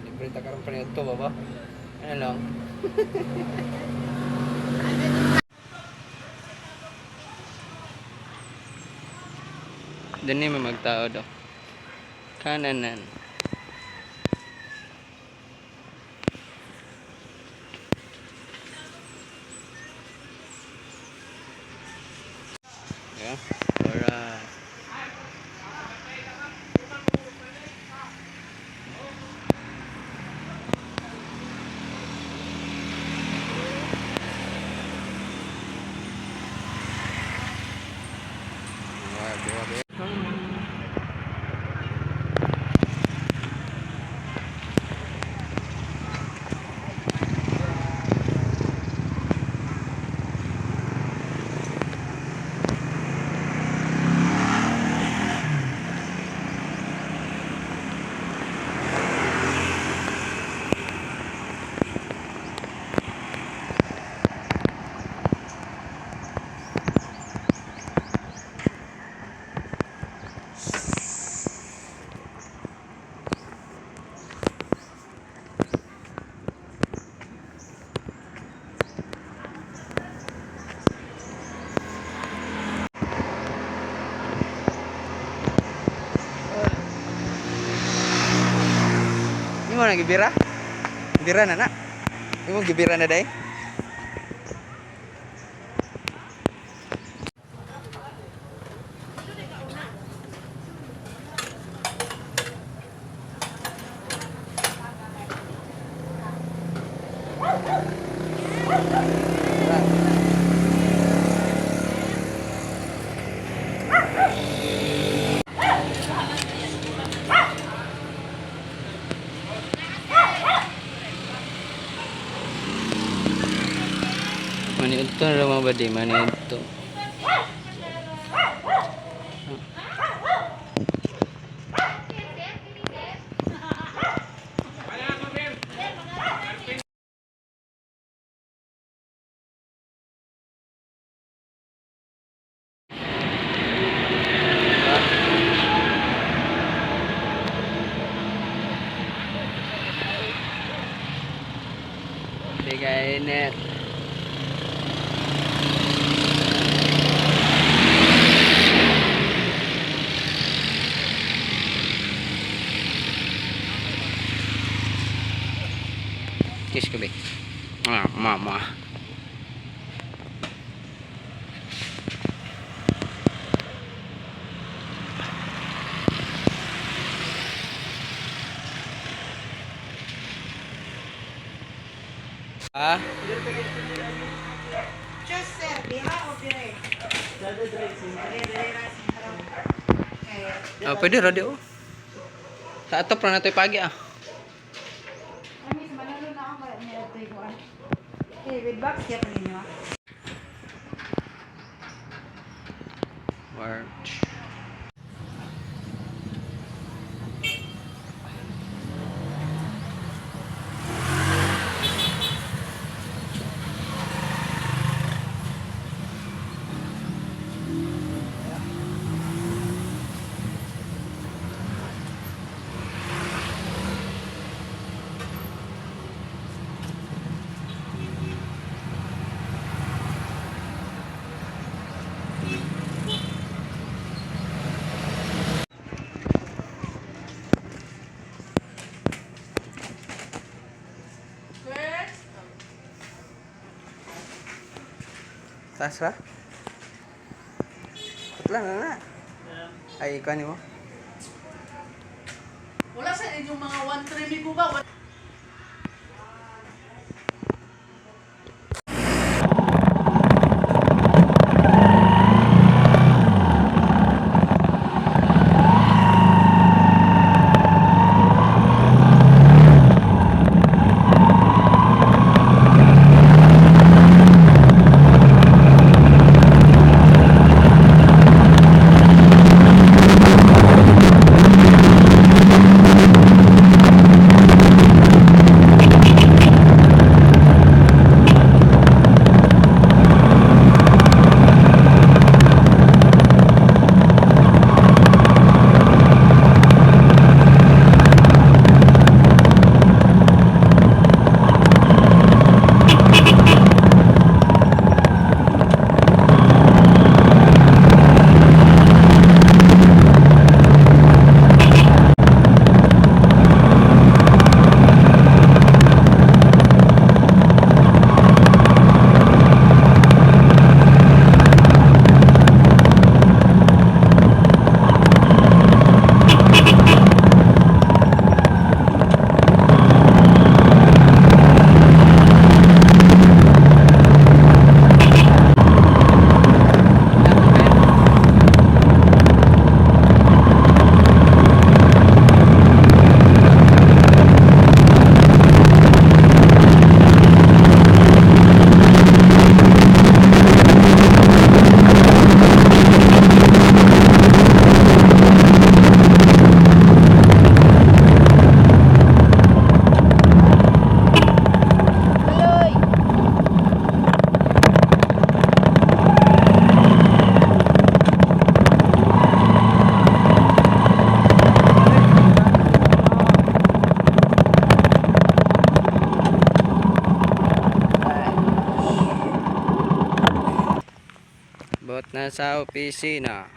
Libre ta karon pa to ba? Ano lang? Dini may magtao daw. Kananan. Yeah. Alright. Alright, alright. Imo na gibira? Bira na na. Imo gibira na day? Maniudto na lang mga badi, maniudto. Bigay net. Kiss ko, be. Ah, mama. Ah? Just sir, diha o dire? Dire, dire. Ah, pwede radio. Sa atop ra na to'y pagi ah. Ami, manalo na ako ba niya ito ko ah. Eh, with box ya pa ninyo ah. Word. Taas ra? Putla na na. Ay, ikaw ni mo. Wala sa inyong mga 1-3 mi ko ba? Abot na sa opisina.